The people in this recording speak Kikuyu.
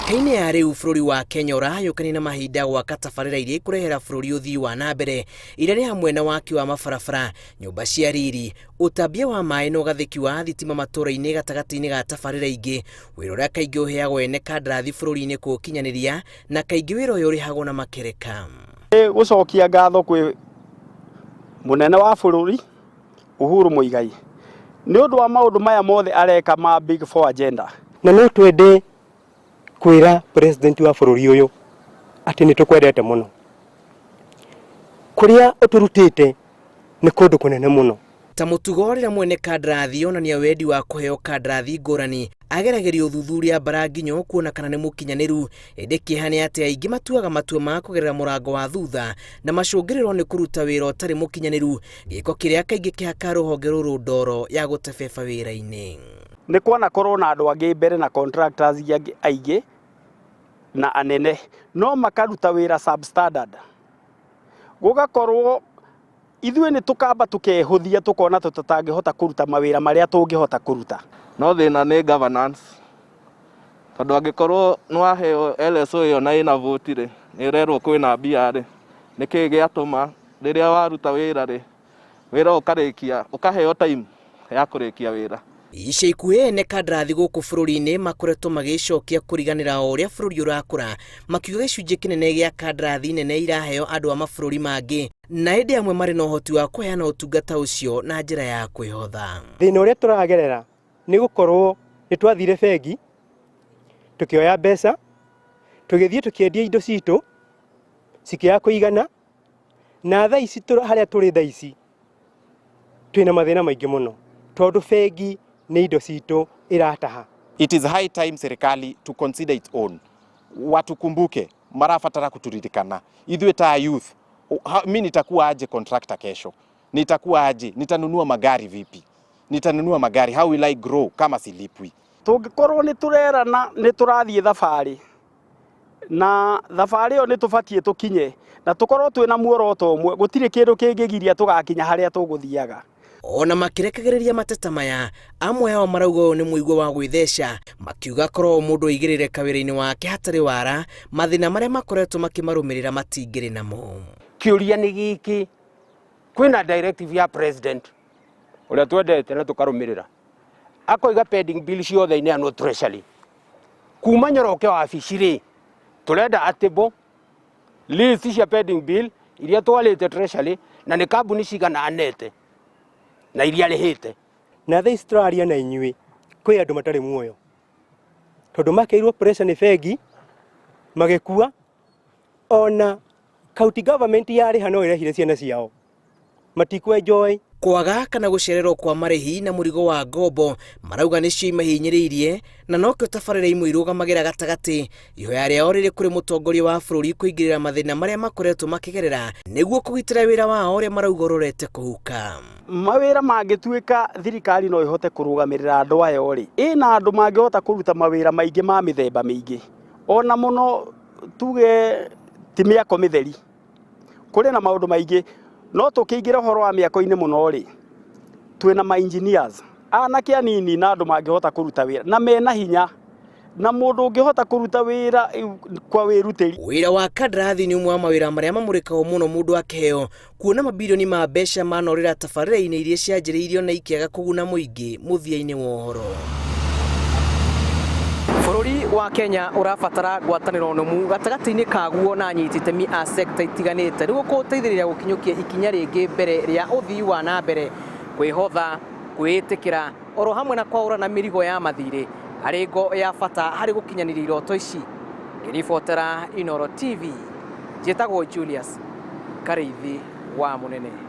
Mĩaka-inĩ ya rĩu bũrũri wa Kenya ũrahayũkania na mahinda gwaka tabarĩra iria ikũrehera bũrũri ũthii wa na mbere iria nĩ hamwe na waki wa mabarabara, nyũmba cia riri, ũtambia wa maĩ na ũgathĩki wa thitima matũũra-inĩ gatagatĩ-inĩ ga tabarĩra ingĩ, wĩra ũrĩa kaingĩ ũheagwo ene kandarathi bũrũri-inĩ kũũkinyanĩria na kaingĩ wĩra ũyũ ũrĩhagwo na makereka. Nĩ gũcokia ngatho kwĩ mũnene wa bũrũri Uhuru Muigai nĩ ũndũ wa maũndũ maya mothe areka ma Big Four Agenda. Na no twende kwĩra president wa bũrũri ũyũ atĩ nĩ tũkwendete mũno. Kũrĩa ũtũrutĩte nĩ kũndũ kũnene mũno. Ta mũtugo rĩrĩa mwene kandarathi onania wendi wa kũheo kandarathi ngũrani, ageragĩrio ũthuthuria mbara nginyo kuona kana nĩ mũkinyanĩru. Ĩndĩ kĩeha nĩ atĩ aingĩ matuaga matua ma kũgerera mũrango wa thutha na macũngĩrĩro nĩ kũruta wĩra ũtarĩ mũkinyanĩru, gĩko kĩrĩa kaingĩ kĩhakaga rũhonge rũrũ ndoro ya gũtebeba wĩra-inĩ. Nĩ kwanakorwo na andũ angĩ mbere na contractors angĩ aingĩ na anene no makaruta wĩra substandard. Gũgakorwo ithuĩ nĩ tũkamba tũkehũthia tũkona tũtangĩhota kũruta mawĩra marĩa tũngĩhota kũruta. No thĩna nĩ governance tondũ angĩkorwo nĩ waheo LSO ĩyo na ĩna vote rĩ, nĩ ũrerwo kwĩna mbia rĩ, nĩkĩ gĩatũma rĩrĩa waruta wĩra rĩ, wĩra ũkarĩkia ũkaheo time ya kũrĩkia wĩra. Ica ikuhĩ ene kandarathi gũkũ bũrũri-inĩ makoretwo magĩcokia kũriganĩra o ũrĩa bũrũri ũrakũra, makiuga gĩcunjĩ kĩnene gĩa kandarathi nene iraheo andũ a mabũrũri mangĩ, na ĩndĩ amwe marĩ na ũhoti wa kũheana ũtungata ũcio na njĩra ya kwĩhotha. Thĩna ũrĩa tũragerera nĩ gũkorwo nĩ twathire bengi, tũkĩoya mbeca, tũgĩthiĩ tũkĩendia indo citũ, cikĩaga kũigana, na thaa ici harĩa tũrĩ thaa ici, twĩna mathĩna maingĩ mũno, tondũ bengi nĩ indo citũ ĩrataha. It is high time serikali to consider its own. Watukumbuke, marabatara kuturirikana. Ithuĩ ta youth, mi nitakuwa aje contractor kesho? Nitakuwa aje? Nitanunua magari vipi? Nitanunua magari, how will I grow kama silipwi? Tũngĩkorwo nĩ tũrerana nĩ tũrathiĩ thabarĩ na thabarĩ ĩyo nĩ tũbatiĩ tũkinye na tũkorwo twĩna muoroto ũmwe, gũtirĩ kĩndũ kĩngĩgiria tũgakinya harĩa tũgũthiaga. Ona makĩrekagĩrĩria mateta maya, amwe ao marauga ũyũ nĩ mũigua wa gwĩtheca, makiuga korwo mũndũ aigĩrĩre kawĩra-inĩ wake hatarĩ wara, mathĩna marĩa makoretwo makĩmarũmĩrĩra matingĩrĩ namo. Kĩũria nĩ gĩkĩ, kwĩna directive ya president ũrĩa twendete na tũkarũmĩrĩra, akoiga pending bill ciothe ineanwo treasury. Kuma Nyoroke wabici rĩ, tũrenda atĩbo list cia pending bill iria twarĩte treasury na nĩ kambuni cigana anete na iria arĩhĩte. Na thaa ici tũraria na inyuĩ kwĩ andũ matarĩ muoyo tondũ makeirwo pressure nĩ bengi magĩkua, ona county government yarĩha no ĩrehire ciana ciao matikwenjoy. Kwaga kana gũcererwo kwa marĩhi na mũrigo wa ngombo marauga nĩcio imahinyĩrĩirie na nokĩo tabarĩra imwe irũgamagĩra gatagatĩ. Ihoya rĩao rĩrĩ kũrĩ mũtongoria wa bũrũri kũingĩrĩra mathĩna marĩa makoretwo makĩgerera nĩguo kũgitĩra wĩra wao ũrĩa marauga ũrorete kũhuka. Mawĩra mangĩtuĩka thirikari no ĩhote kũrũgamĩrĩra andũ ayo rĩ, ĩna andũ mangĩhota kũruta mawĩra maingĩ ma mĩthemba mĩingĩ. Ona mũno tuge ti mĩako mĩtheri. Kũrĩ na maũndũ maingĩ, no tũkĩingĩra ũhoro wa mĩako-inĩ mũno rĩ, twĩna ma engineers, anake anini na andũ mangĩhota kũruta wĩra na mena hinya, na mũndũ ũngĩhota kũruta wĩra kwa wĩrutĩri. Wĩra wa kandarathi nĩ ũmwe wa mawĩra marĩa mamũrĩkagwo mũno mũndũ akĩheo, kuona mabirioni ma mbeca manorĩra tabarĩra-inĩ iria cianjĩrĩirio na ikĩaga kũguna mũingĩ mũthia-inĩ wa ũhoro. Bũrũri wa Kenya ũrabatara ngwatanĩro nũmu gatagatĩ-inĩ kaguo na anyiti itemi a sector itiganĩte nĩguo kũũteithĩrĩria gũkinyũkia ikinya rĩngĩ mbere rĩa ũthii wa na mbere, kwĩhotha, kwĩĩtĩkĩra oro hamwe na kwaũrana mĩrigo ya mathirĩ arĩ ngo ya bata harĩ gũkinyanĩria iroto ici. Ngĩribotera Inooro TV, njĩtagwo Julius Karĩithi wa Mũnene.